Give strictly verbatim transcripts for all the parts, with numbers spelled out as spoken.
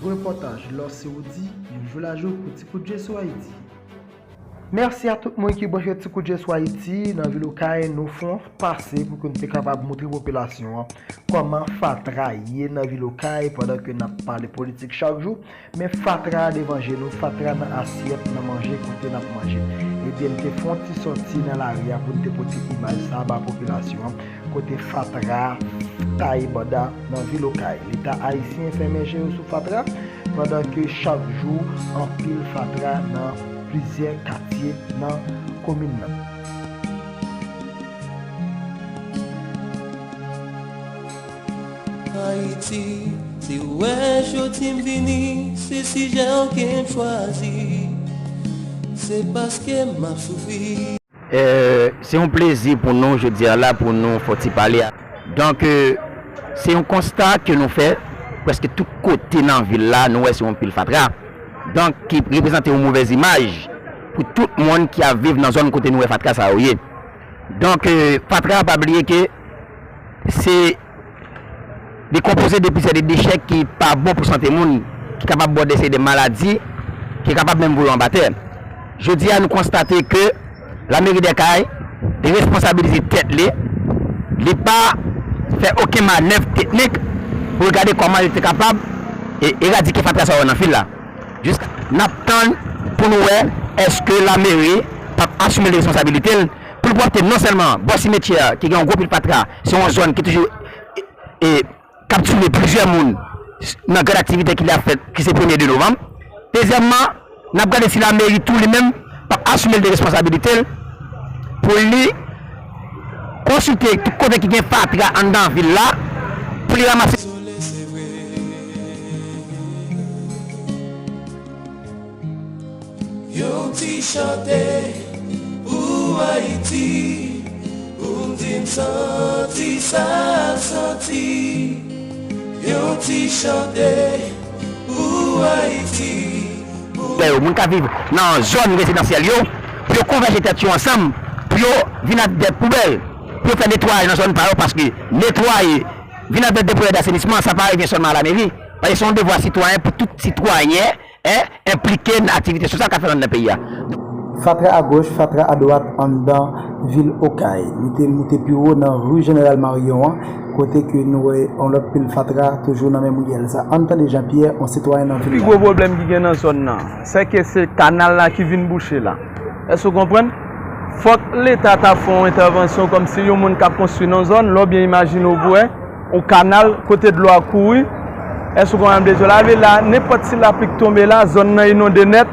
Repòtaj Lòs Sewodi, nou jwe lajou pou Ti Kout Je sou Ayiti. Mèsi a tout moun ki branche Ti Kout Je sou Ayiti nan vil Okay. Nou fè yon pase pou ke nou te kapab montre popilasyon an kòman fatra ye nan vil Okay pandan ke n ap pale politik chak jou. Men fatra devan je nou, fatra nan asyèt, nan manje, kote n ap manje. Ebyen, n te fè yon ti sòti nan lari a pou n te pote imaj sa a ba popilasyon an, kote fatra taye banda nan vil Okay. Leta ayisyen fèmen je yo sou fatra, pandan ke chak jou, anpil fatra nan plizyè katye nan komin nan. Ayiti, si w wè jodi m vini, se sijè w ke m chwazi. Se paske m ap soufri. Se yon plezi pou nou jodi a la pou nou fè yon ti pale. Donk, se yon konsta ke nou fè, prèske tout kote nan vil la, nou wè se yon pil fatra. Donk, ki reprezante yon movèz imaj pou tout moun ki ap viv nan zòn kote nou wè fatra sa yo ye. Donk, fatra, pa bliye ke se dekonpoze de plizyè de dechè ki pa bon pou sante moun, ki kapab ba w de seri de maladi, ki kapab menm voye w anba tè. Jodi a, nou konstate ke Lameri dè Kay te responsabilize tèt li, li pa fè okenn manèv teknik pou l gade kòman li te kapab eradike fatra sa yo nan vil la. Jiska n ap tann pou nou wè èske lameri p ap asime responsabilite l pou l pwòpte non sèlman bò simetyè a ki gen yon gwo pil fatra, se yon zòn ki toujou e, kaptive plizyè moun nan gran aktivite ki ap fèt, ki se premye de novanm. Dezyèmman, n ap gade si lameri tou li menm p ap asime l de responsabilite l pou li konsilte tout kote ki gen fatra anndan vil la pou li ranmase. Yon ti chante pou Ayiti, pou m di m santi sa l santi. Yon ti chante pou Ayiti. Lè yo, moun k ap viv nan zòn rezidansyèl yo, pou yo konvèje tèt yo ansanm, pou yo vin ak dèt poubèl, pou yo fè netwayaj nan zòn pa yo, paske netwaye, vin ak dèt de poubèl dasenisman, sa pa revyen sèlman a lameri, paske se yon devwa sitwayen pou tout sitwayen enplike nan aktivite sosyal k ap fèt anndan peyi a. Fatra agoch, fatra adwat anndan vil Okay. Li te moute pi wo nan ri Jeneral Marion an, kote ke nou wè yon lòt pil fatra toujou nan menm riyèl sa. Ann tande Jean Pierre, yon sitwayen nan vil la. Pi gwo pwoblèm ki gen nan zòn nan, sèke se kanal la ki vin bouche la. Èske w konprann? Fòk Leta ta fè yon entèvansyon kòmsi yon moun k ap konstwi nan zòn, lè w byen imajine w pou wè, yon kanal kote dlo a kouri. Èske w konprann sa m vle di w la? Vle la, nenpòt ti lapli k tonbe la, zòn nan inonde nèt.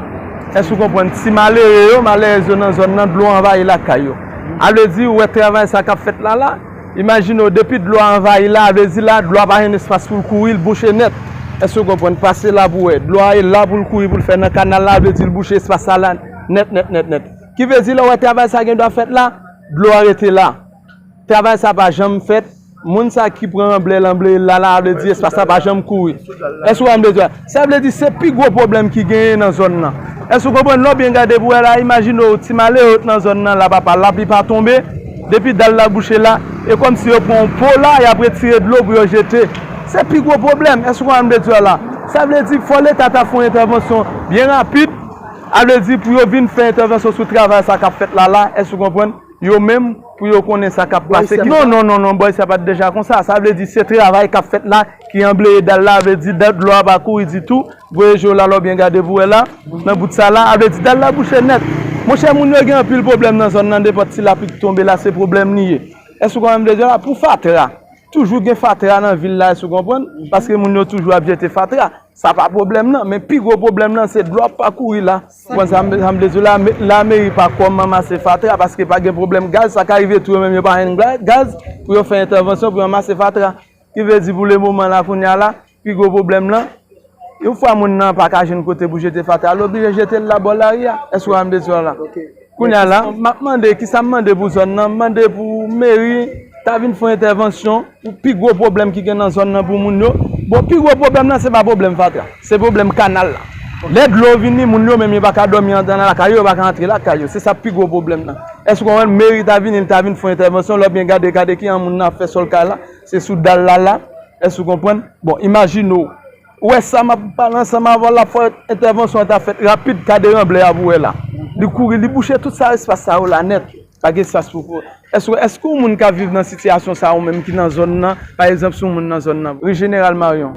Èske w konprann? Ti malere yo, malerèz yo nan zòn nan, dlo anvayi lakay yo. A vle di, ou wè travay sa k ap fèt la la? Imajine w, depi dlo a anvayi la, a vle di la, dlo a pa jwenn espas pou l kouri, l bouche nèt. Èske w konprann? Pase la pou w wè. Dlo a e la pou l kouri, pou l fè nan kanal la, a vle di l bouche espas sa la nèt, nèt, nèt, nèt. Ki vle di, lè w wè travay sa gen dwa fèt la, dlo a rete la. Travay sa pa janm fèt. Moun sa ki pran anblè l anbleye l la, la, a vle di espas la pa janm kouri. Èske w konprann sa m vle di w la? Sa vle di se pi gwo pwoblèm ki genyen nan zòn nan. Èske w konprann? Lè w byen gade pou wè la, imajine w ti malere yo t nan zòn nan la, papa, lapli pa tonbe, depi dal la bouche la, e kòmsi yo pran yon po la, y ap retire dlo pou yo jete. Se pi gwo pwoblèm. Èske w konprann sa m vle di w la? Sa vle di fò Leta ta fè yon entèvansyon byen rapid, a vle di pou yo vin fè entèvansyon sou travay sa k ap fèt la la, èske w konprann? Yo menm, pou yo konnen sa k ap pase. Non, non, non, non, bò isi a pa t deja konsa. Sa vle di se travay k ap fèt la ki anbleye dal la, vle di dlo a pa kouri ditou. Voye je w la, lè w byen gade pou wè la, nan bout sa la, a vle di dal la bouche nèt. Monchè, moun yo gen anpil pwoblèm nan zòn nan, nenpòt ti lapli k tonbe la, se pwoblèm li ye. Èske w konprann sa m vle di w la? Pou fatra, toujou gen fatra nan vil la, èske w konprann? Paske moun yo toujou ap jete fatra. Sa pa pwoblèm nan, men pi gwo pwoblèm nan se dlo ap pa kouri la. Ou konprann sa m vle di w la? Lameri pa kòm ranmase fatra paske pa gen pwoblèm gaz, sa ka rive tou yo menm yo pa jwenn gaz pou yo fè entèvansyon pou yo ranmase fatra. Ki vle di pou lemoman la kounye a la, pi gwo pwoblèm lan, yon fwa moun nan pa ka jwenn kote pou jete fatra, l oblije jete l la bò lari a. Èske w konprann sa m vle di w la? Kounye a la, m ap mande, kisa m mande pou zòn nan? M mande pou meri ta vin fè yon entèvansyon pou pi gwo pwoblèm ki gen nan zòn nan pou moun yo. Bon, pi gwo pwoblèm nan, se pa pwoblèm fatra, se pwoblèm kanal la. Lè dlo vini, moun yo menm yo pa ka dòmi anndan lakay yo, yo pa ka antre lakay yo. Se sa pi gwo pwoblèm nan. Èske w konprann? Meri ta vini, li ta vin fè yon entèvansyon, lè w byen gade, gade kijan moun nan ap fè sòl kay la, se sou dal la la. Èske w konprann? Bon, imajine w, Ou wè sa m ap pale ansanm avè w la, fò entèvansyon an ta fèt rapid, ka deranble a pou wè la. Li kouri, li bouche tout sa espas sa yo la nèt. Pa gen espas pou, pou. Èske, èske yon moun ka viv nan sitiyasyon sa yo menm ki nan zòn nan? Pa egzanp, si yon moun nan zòn nan, ri Jeneral Marion.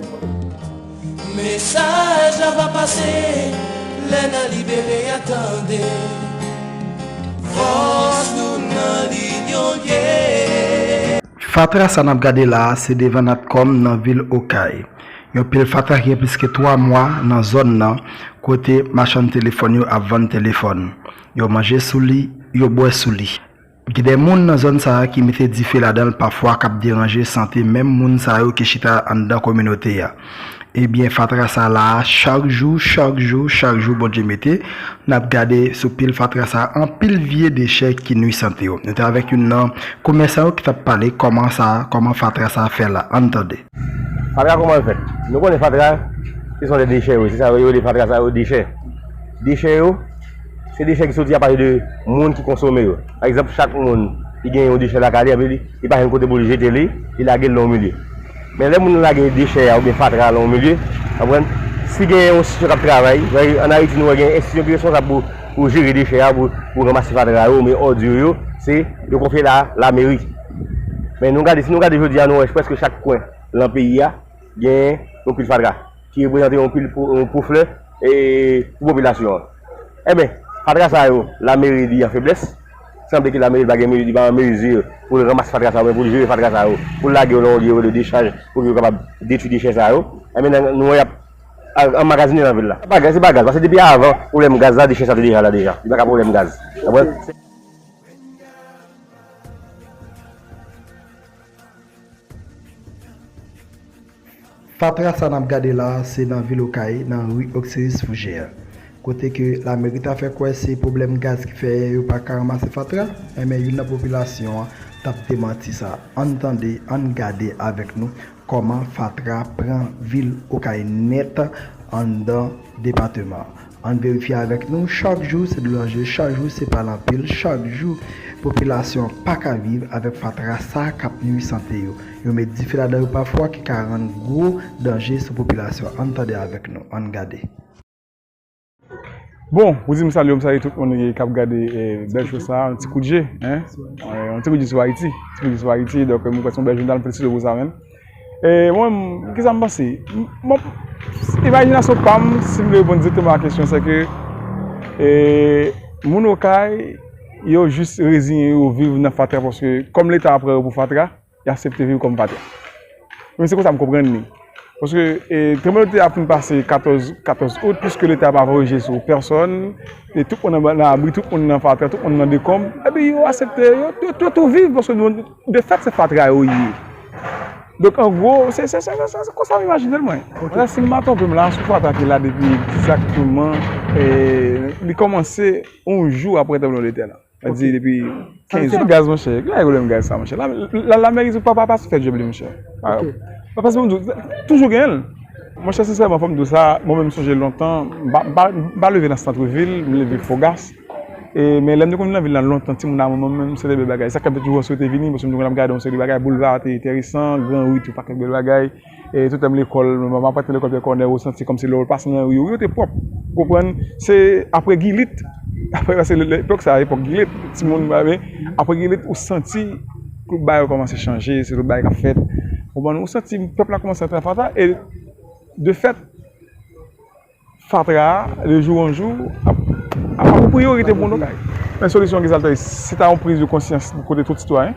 Mesaj la va pase, lè n a libere a tande. Fòs nou nan linyon ye. Fatra sa n ap gade la a, se devan Natcom nan vil Okay. Yon pil fatra ki gen plis ke twa mwa nan zòn nan, kote machann telefòn yo ap vann telefòn. Yo manje sou li, yo bwè sou li. Gen de moun nan zòn sa a ki mete dife ladan l pafwa k ap deranje sante menm moun sa yo ki chita anndan kominote a. Ebyen, fatra sa la a, chak jou, chak jou, chak jou Bondye mete, n ap gade sou pil fatra sa a, anpil vye dechè ki nwi sante yo. Nou te avèk youn nan komèsan yo ki t ap pale kòman sa, kòman fatra sa a fè la. Ann tande. Fatra kòman l fèt? Nou konnen fatra, se son de dechè yo, se sa yo rele fatra sa yo dechè. Dechè yo, se dechè ki soti apati de moun ki konsome yo. Pa egzanp, chak moun ki gen yon dechè lakay li, anpi li, li pa jwenn kote pou li jete li, li lage l nan yon milye. Men lè moun nan lage dechè a oubyen fatra a nan yon milye, w konprann? Si gen yon enstitisyon k ap travay, ann Ayiti nou wè gen enstitisyon ki responsab pou, pou jere dechè a, pou, pou ranmase fatra yo, men òdi yo, se yo konfye la, lameri. Men nou gade, si nou gade jodi a, nou wè prèske chak kwen lan peyi a, gen yon pil fatra ki reprezante yon pil pou, yon pou flè e pou popilasyon an. Enben, fatra sa yo, lameri li an feblès. Sanble ke lameri li pa gen mezi, li pa an mezi pou l ranmase fatra sa yo, men pou l jere fatra sa yo, pou l lage yo nan yon lye yo rele dechaj, pou ke yo kapab detwi dechè sa yo. Enben, nan, nou wè y ap a-, anmagazine nan vil la. Se pa gaz, se pa gaz, paske depi avan pwoblèm gaz la, dechè sa te deja la deja. Li pa ka pwoblèm gaz. Konprann? Fatra sa n ap gade la a, se nan vil Okay, nan ri Oksiris Fougère. Kote ke lameri ta fè kwè se pwoblèm gaz ki fè yo pa ka ranmase fatra, enben youn nan popilasyon an t ap demanti sa. Ann tande, ann gade avèk nou kòman fatra pran vil Okay nèt anndan depatman. Ann verifye avèk nou, chak jou se dlo danje, chak jou se pale anpil, chak jou popilasyon an pa ka viv avèk fatra sa k ap nwi sante yo. Yo met dife ladan yo pafwa ki ka rann gwo danje sou popilasyon an. Ann tande avèk nou, ann gade. Bon, ou di m salye w, m salye tout moun ki, k ap gade, eh, bèl show sa, yon ti kout je, hein? Eh, yon ti kout je sou Ayiti, ti kout je sou Ayiti, donk, mwen kwè se yon bèl jounal, m felisite w pou sa menm. E mwen menm, kisa m panse? M, bon, imajinasyon pa m, si m vle reponn direkteman a kesyon, se ke, e, moun Okay, yo jis reziyen yo viv nan fatra, paske kòm Leta pran yo pou fatra, y aksepte viv kòm fatra. Men se konsa m konprann li. Paske, e, tranblemanntè a fin pase katòz, katòz out, piske Leta pa voye je sou pèsòn, e tout moun nan, nan abri, tout moun nan fatra, tout moun nan dekonb, epi yo aksepte, yo, yo, yo tou viv, paske de fèt se fatra yo ye. Donk, an gwo, se, se, se, se, se konsa m imajine l, mwen. Ok. Mwen, si m pa twonpe m la, sou fatra ki la depi egzakteman, e, li kòmanse yon jou apre tranblemanntè la. Sa di depi kenz jou. Gaz, monchè, ki pwoblèm gaz sa, monchè? La, la, lameri pa, pa, pa fè djòb li, monchè. Ok. Pa, paske m di w, toujou genyen l. Monchè, sensèman, fò m di w sa, mwen menm, m sonje lontan, m pa, m pa, m pa leve nan sant vil, m leve Fogas. E, men lè m te konn vin nan vil la lontan, timoun a mwen, mwen menm, se te bèl bagay. Sa k fè m te toujou swete vini, paske m te konn ap gade yon seri de bagay, boulva a te enteresan, gran ri tou, pakèt bèl bagay. E, tout lè m lekòl, m ap antre lekòl Pyè Kònè, ou santi kòmsi lè w pase nan ri yo, ri yo te pwòp. Ou konprann? Se apre Gilit, apre, paske lè, lè, epòk sa, epòk Gilit, timoun, apre Gilit, ou santi tout bagay yo kòmanse chanje, se tout bagay k ap fèt. Ou konprann? Ou santi pèp la kòmanse antre nan fatra, e de fèt, fatra a, de jou an jou, ap, ap, ap yon priyorite pou nou. Men solisyon Guy Salteris, se ta yon priz de konsyans kote tout sitwayen,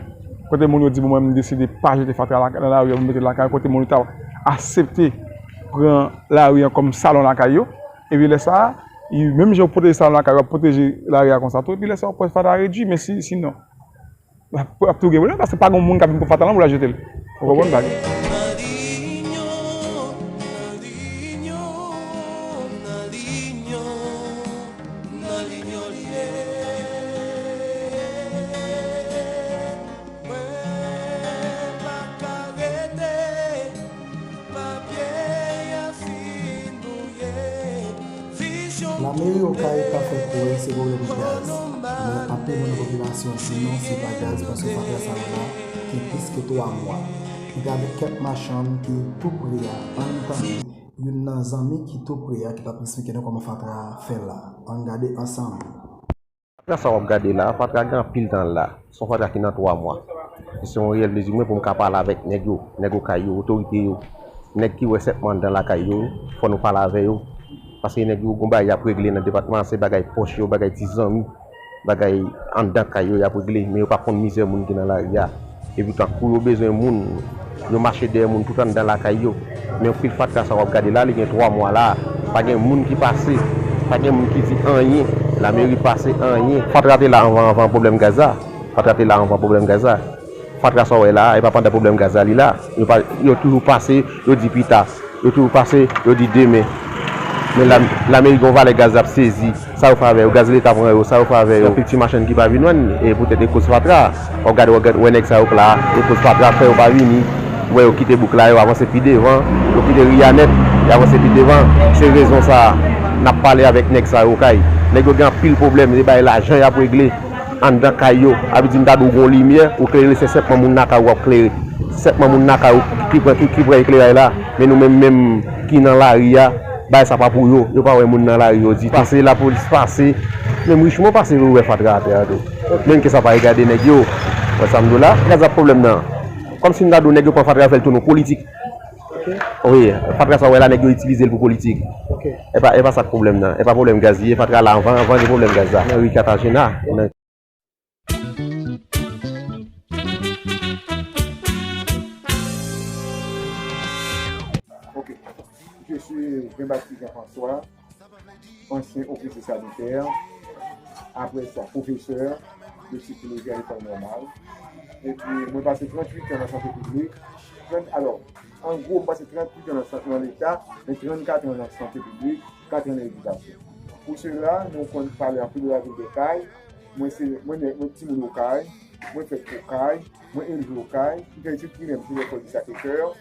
kote moun yo di, "Bon, mwen, m deside pa jete fatra la, nan lari a, pou m mete l lakay," kote moun yo ta aksepte pran lari a kòm salon lakay yo. Epi lè sa a, menm jan yo pwoteje salon lakay yo, ap pwoteje lari a konsa tou. Epi lè sa a, w ap wè fatra a redui, men si, sinon, ap, ap tou gen pwoblèm, paske pa gen moun k ap vin pran fatra lan pou l al jete l. Ou konprann bagay? Lameri Okay pa fè kwè se pwoblèm gaz, men anpil moun nan popilasyon di non, se pa gaz, paske fatra sa yo la gen plis ke twa mwa. Nou te avèk kèk machann ki tou pre a, ann tande Youn nan zanmi ki tou pre a ki t ap esplike nou kòman fatra fè la. Ann gade ansanm. Fatra sa w ap gade la, fatra gen anpil tan l la. Se yon fatra ki nan twa mwa. E se yon reyèl dezi mwen pou m ka pale avèk nèg yo, nèg Okay yo, otorite yo, nèg ki wè sètman anndan lakay yo, fò nou pale avè yo. Paske nèg yo gon bagay y ap regle nan depatman an, se bagay pòch yo, bagay ti zanmi, bagay anndan kay yo y ap regle, men yo pa konn mizè moun ki nan lari a. Epi tankou yo bezwen moun, yo mache dèyè moun tout anndan lakay yo. Men anpil fatra sa w ap gade la, li gen twa mwa la. Pa gen moun ki pase, pa gen moun ki di anyen. Lameri pase anyen. Fatra te la anvan anvan pwoblèm gaz la. Fatra te la anvan pwoblèm gaz la. Fatra sa w wè la, e pa pandan pwoblèm gaz la li la. Yo pa, yo toujou pase, yo di pita. Yo toujou pase, yo di demen. Men la, lameri gon valè gaz l ap sezi. Sa yo fè avè yo, gaz leta pran yo, sa yo fè avè yo. Anpil ti machann ki pa vin jwenn, e poutèt e koz fatra. W ap gade, w ap gade, wè nèg sa yo k la, e koz fatra fè yo pa vini. Ou wè yo kite bouk la, yo avanse pi devan, yo kite ri a nèt, y avanse pi devan. Se rezon sa a, n ap pale avèk nèg sa yo kay. Nèg yo gen anpil pwoblèm, se bay lajan y ap regle anndan kay yo. Sa vle di m ta di w gon limyè, ou klere, se sètman moun lakay ou w ap klere. Sètman moun lakay ou ki pran, ki, ki pran ekleraj la. Men nou menm menm ki nan lari a, bagay sa pa pou yo. Yo pa wè moun nan lari yo ditou. Pase, lapolis pase. Menm Richemond pase, yo wè fatra atè a tou. Menm ke sa pa regade nèg yo. Wè sa m di w la, gad sa pwoblèm nan. Kòmsi m ta di w nèg yo pran fatra yo fè l tounen politik. Wi, fatra sa w wè la nèg yo itilize l pou politik. E pa, e pa sa k pwoblèm nan. E pa pwoblèm gaz li ye, fatra la anvan, anvan gen pwoblèm gaz la. Nan ri Katajina. Ok. Je suis Jean-Baptiste Jean-François, ansyen ofisye sanitè, apre sa pwofesè de sikoloji a lekòl nòmal. Epi mwen pase tranntuit an nan sante piblik. Trant, alò, an gwo, m pase tranntuit an nan, nan Leta, men trannkat an nan sante piblik, kat an nan edikasyon. Pou sela, nou konn pale anpil de lavil de Okay. Mwen se, mwen nèg, mwen timoun Okay, mwen fèt Okay, mwen elve Okay, m fè etid primè m se lekòl di Sacré-Cœur,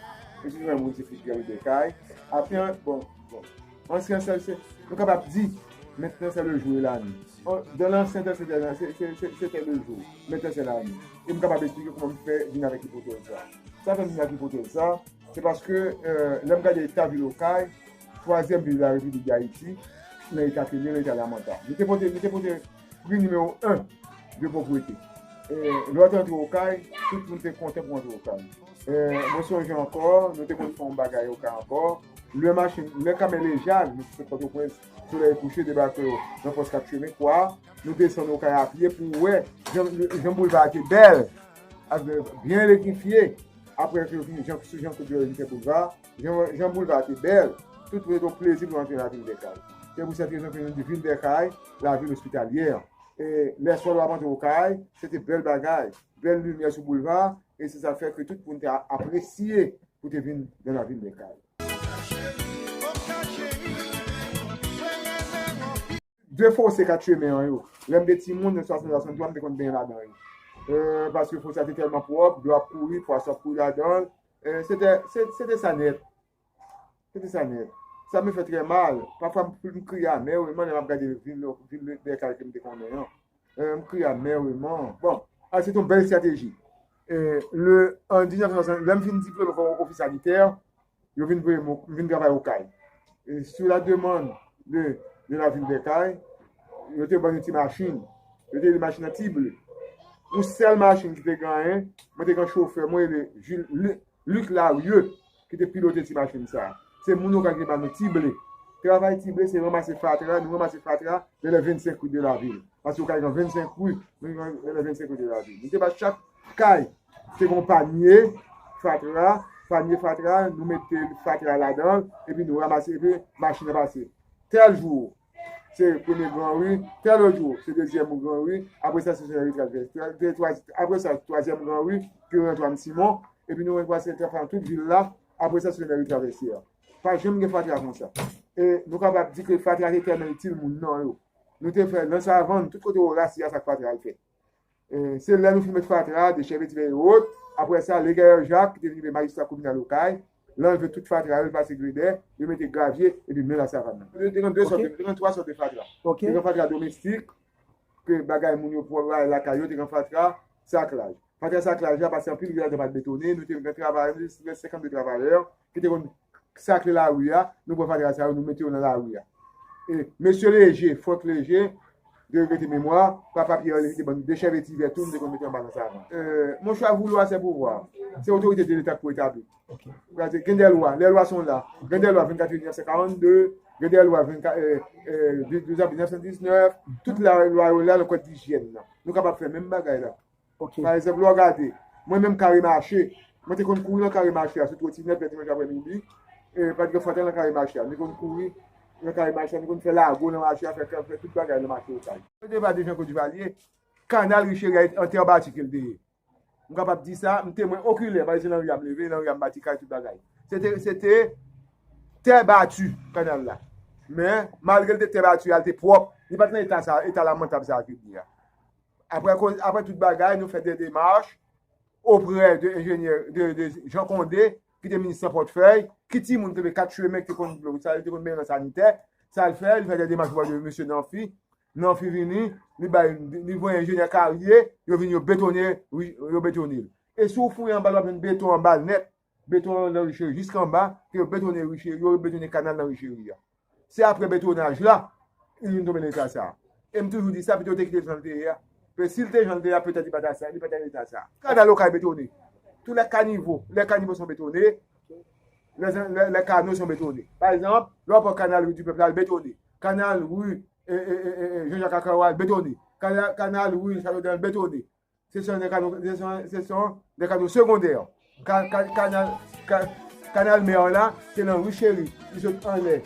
etid primè mwen se Fitzgerald de Okay. Apre, bon, bon, ansyen sèl se, nou kapab di, maintenant c'est le jour et la nuit. Dans l'ancien temps, c'était, c'était le jour, maintenant c'est la nuit. E m kapab eksplike kòman m fè vin avèk ipotèz sa. Sa fè m vin avèk ipotèz sa, se paske, euh, lè m gade eta vil Okay, twazyèm vil Larepiblik Dayiti, nan eta ke l ye, nan eta lamantab. Nou te pote, nou te pote pri nimewo en de pwoprete. E lè w te antre Okay, tout moun te kontan pou antre Okay. E mwen sonje ankò, nou te konn fè yon bagay Okay ankò. Lè machin, lè kamè lejal, nou te sot Pòtoprens, solèy kouche, debake nan pòs Kat Chemen, Kwa, nou desann Okay a pye pou wè jan, jan boulva a te bèl, ak byen elektrifye. Apre ke yo fin, jan, sou jan Claude Joly fin fè boulva, jan, jan boulva a te bèl, tout moun te yon plezi pou yo antre lavil de Okay. Se pou sèt rezon ke nou di vil de Okay, la ville hospitalière. E lè swa w ap antre Okay, se te bèl bagay, bèl limyè sou boulva, e se sa k fè ke tout moun te apresye pou te vin nan lavil de Okay. De fose Kat Chemen an yo. Lè m te timoun, nan swasannde, swasanntwa, m te konn benyen ladan yo. Euh, paske fose a te tèlman pwòp, dlo ap kouri, pwason ap kouri ladan l. Euh, se te, se, se te sa nèt. Se te sa nèt. Sa me fè trè mal. Pafwa, m, m kriye amèreman lè m ap gade vil, vil de Okay ke m te konnen an. Euh, m kriye amèreman. Bon, a, se te yon bèl estrateji. Euh, le, an diznèf san swasann, lè m fin diplome kòm ofisye sanitè, yo vin voye m, m vin travay Okay. E sou la demann de, de la vil de Okay, yo te ban nou ti machin. Yo te rele machin nan Ti Ble. Yon sèl machin ki te gen anyen, mwen te gen chofè mwen rele Jules, Lu- Luc Larieux, ki te pilote ti machin sa. Se moun Okay ki te ban nou Ti Ble. Travay Ti Ble se ranmase fatra, nou ranmase fatra lè lè vennsenk ri de la vil. Paske Okay gen vennsenk ri, nou gen lè vennsenk ri de la vil. Nou te ba chak kay te gen yon panye fatra, panye fatra, nou mete fatra ladan l, epi nou ranmase, epi machin nan pase. Tèl jou, se premye gran ri, tèl lòt jou, se dezyèm gran ri, apre sa, se Seneri Travèsyè, tè- twa- apre sa, twazyèm gran ri, ki rantre Ann Simon, epi nou rantre Seneri Travèsyè tout vil la, apre sa, se Seneri Travèsyè. Pa janm gen fatra konsa. E nou kapab di ke fatra te tèlman itil moun nan yo. Nou te fè nan savann, tout kote w rasi a, sa k fatra al fèt. E se lè nou fin met fatra, dechè vetivè e wot, apre sa, Legayè Jak, ki te vin majistra kominal Okay, l anlve tout fatra yo, l pase gredè, yo mete gravye, epi men lasavann nan. Yo te gen de sòt, de- te gen twa sòt de fatra. Te gen fatra domestik, ke bagay moun yo pou bay lakay yo, te gen fatra saklaj. Fatra saklaj la, paske anpil ri ladan pa t betone, nou te gen travay, nou te gen senkannde travayè, ki te konn sakle lari a, nou pran fatra sa yo, nou mete yo nan lari a. E mesye Leje, Frank Leje, de regrete memwa, papa Pierre Henry te ban nou de chèveti vè tou, nou te konn mete anba nan savann. Euh, mon choix vouloir, c'est pouvoir. Se otorite de Leta k pou etabli. Gade, gen de lwa, les lois sont là. Gen de lwa vennkat juillet mil nèf san karannde, gen de lwa vennkat, euh, euh, douz avril mil nèf san diznèf, tout la lwa yo la nan kòd lijyèn nan. Nou kapab fè menm bagay la. Pa egzanp, lè w gade, mwen menm Kare Mache, mwen te konn kouri nan Kare Mache a sou twotinèt lè dimanch aprèmidi, e pa t gen fatra nan Kare Mache a. Nou konn kouri nan Kare Mache a, nou konn fè lago nan mache a, fè, fè tout bagay nan mache Okay. Mwen te pale de Jean Claude Duvalier, kanal Richery a an tè bati ke l te ye. M kapab di sa, m temwen okilè, paske se nan ri a m leve, nan ri a m bati kay, tout bagay. Se te, se te tè bati, kanal la. Men, malgre l te tè bati a, l te pwòp, li pa t nan eta sa, eta lamantab sa ke l ye a. Apre, koz, apre tout bagay, nou fè de demach oprè de enjenyè, de, de Jean Condé, ki te minis san pòtfèy, ki timoun ki te kat chemen ki te konn dlo, sa, li te konn mennen nan sanitè, sa l fè, li fè de demach oprè de mesye Nanfi, Nanfi vini, li bay, li voye enjenyè Carrier, yo vin, yo betone, wi, yo betone l. E si w fouye anba l, w ap jwenn beton anba l nèt, beton nan Richery jiska anba, ke yo betone Richery, yo betone kanal nan Richery a. Se apre betonaj la, li vin tonbe nan eta sa. E m toujou di sa, pito te kite l jan l te ye a. Paske si l te jan l te ye a, petèt li pa ta sa, li pa ta nan eta sa. Kanal Okay betone. Tous les caniveaux, les caniveaux sont bétonés. Les, les, les canaux sont bétonés. Pa egzanp, lè w pran kanal Rue du Peuple la, l betone. Kanal Rue, e, e, e, e, e, Jean-Jacques Acaraway, l betone. Kanal, kanal Rue Châteaudun, l betone. Ce sont des canaux, ce sont, ce sont des canaux secondaires. Ka, ka, kanal, ka, kanal Mè la, se nan Richery, li sot anlè,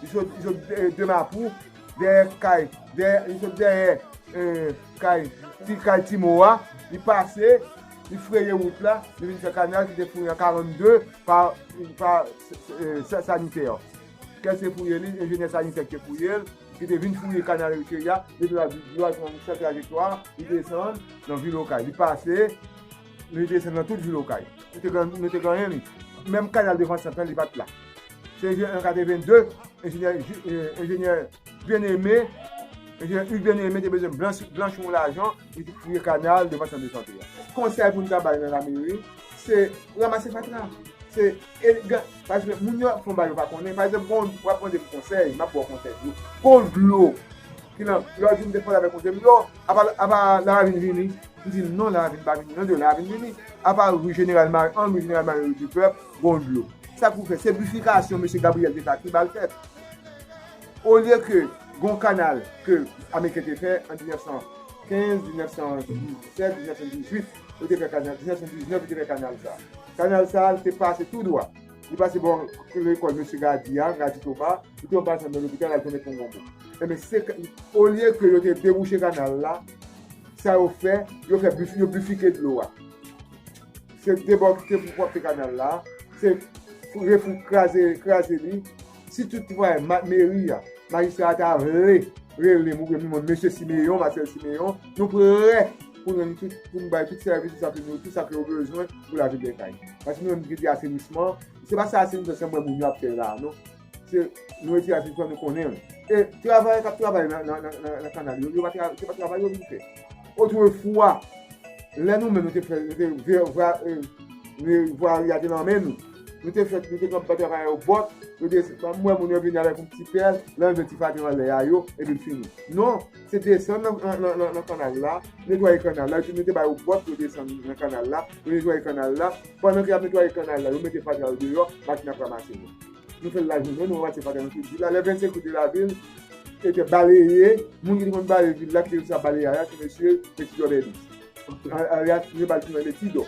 li sot, li sot, eh, de Mapou, dèyè kay, dèyè, li sot dèyè, eh, kay, ti kay Timo a, li pase, li freye wout la, li vin fè kanal ki te fouri an karannde pa, pa, eh, sa, sanitè. Kè se fouye li, enjenyè sanitè ki te fouye l, ki te vin fouye kanal Richery a, depi la, dlo a pran yon sèl trajektwa, li desann nan vil Okay. Li pase, li desann nan tout vil Okay. Nou te gen, nou te genyen li. Menm kanal Devan Sant lan, li pa t la. Se an katrevenndez, enjenyè, Ju- eh, enjenyè Bien-Aimé, enjenyè Hugues Bien-Aimé te bezwen blanch, blanchi yon lajan, li te fouye kanal Devan Sant de Sante a. Konsèy pou n ta bay nan lameri, se ranmase fatra. Se, e, ga- paske moun yo ap fè yon bagay yo pa konnen. Pa egzanp, bon, w ap mande m konsèy, m ap ba w konsèy tou. Gon dlo ki nan, lòt jou m te pale avèk yon zanmi m, yo, apa, apa Laravin vini? M di l non, Laravin pa vini, non, de Laravin vini. Apa Rue Général Marie, an Rue Général Marie Rue du Peuple, gon dlo. Sa k pou fè? Se bifikasyon mesye Gabriel te fè ak li ba l fèt. Olye ke gon kanal ke Ameriken te fè an diznèf san kenz, diznèf san disèt, diznèf san dizuit, yo te fè kanal, diznèf san diznèf, yo te fè kanal sa. Kanal sa, li te pase tou dwa. Li pase bò lekòl mesye Gady a, Gady Thomas, li te an pasan nan lopital, al tounen Pon Gonbo. Enben, se, olye ke yo te debouche kanal la, sa yo fè, yo fè bif-, yo bifike dlo a. Se debò ki te pou pwòpte kanal la, se refou kraze, kraze li. Si toutefois ma- meri a, majistra a ta vle rele m oubyen mwen, mesye Simeyon, Marcel Simeyon, nou prè pou nou tout, pou nou bay tout sèvis, tout sa ke nou, tout sa ke yo bezwen pou lavil de Okay. Paske nou menm ki di asenisman, se pa sa asenisman, se mwen moun yo ap fè la, non. Se, nou retire asenisman, nou konnen l. E travayè k ap travay nan, nan, nan, nan, nan kanal yo, yo pa tra- se pa travay yo vin fè. Otrefwa, lè nou menm nou te fè, nou te vwa- vwa- eh, vwari a te nan men nou. Nou te fè, nou te konn ba travayè yo bòt, nou te, m wè moun yo vini avèk yon ti pèl, lè yo met ti fatra anlè a yo, epi l fini. Non, se desann nan, nan, nan, nan, nan kanal la, netwaye kanal la, epi nou te ba yo bòt pou yo desann nan kanal la, yo netwaye kanal la. Pandan ke y ap netwaye kanal la, yo mete fatra yo deyò, machin ap ranmase yo. Nou fè l lajounen, nou ranmase fatra nan tout vil la. Lè vennsenk out de lavil, e te baleye, moun ki te konn baleye vil la, ki te sa baleyaj la, se mesye Petit Obèlis. Alyas, yo ba l ti non Ti Dò.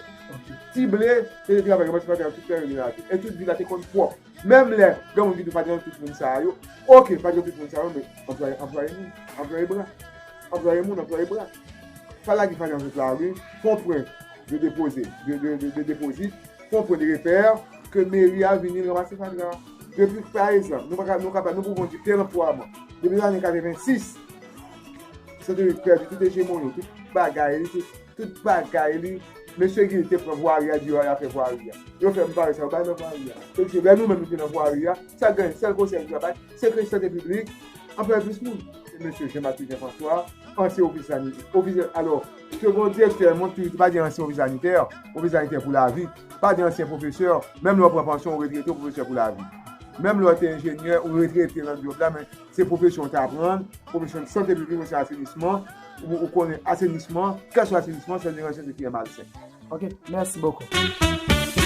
Ti Ble, se te travay ranmase fatra nan tout teren de lavil. E tout vil la te konn pwòp. Menm lè, gen moun ki di pa t gen tout moun sa yo. Oke, pa t gen tout moun sa yo, men anplwaye, anplwaye moun, anplwaye bra. Anplwaye moun, anplwaye bra. Pa lage fatra nan tout lari, fè yon pwen de depoze, de, de, de, de depozit, fè yon pwen de repè, ke meri a vini ranmase fatra. Depi, pa egzanp, nou pa ka, nou kapab, nou pou di plen anplwaman. Depi lane katrevensis, Sante Louis pèdi tout ejemoni, tout bagay li, tout, tout bagay li. Mesye Gil te pran vwari a, di yo al fè vwari a. Yo fè m pare sa, yo bay nan vwari a. Se di lè nou menm nou te nan vwari a, sa gen sèl konsèy nou bay, se ke sante piblik, anpil plis moun. Se mesye Jean Baptiste Jean François, ansyen ofisye sanitè. Ofisye, alò, se gon direktè, mwen toujou di, pa di ansyen ofisye sanitè, ofisye sanitè pou lavi. Pa di ansyen pwofesè, menm lè w pran pansyon, w retrete, w pwofesè pou lavi. Menm lè w te enjenyè, ou retrete nan djòb la, men se pwofesyon w te aprann, pwofesyon sante piblik, se asenisman, ou, ou konnen asenisman, kèlswa asenisman, sa deranje se fiyè malsen. Ok, merci beaucoup.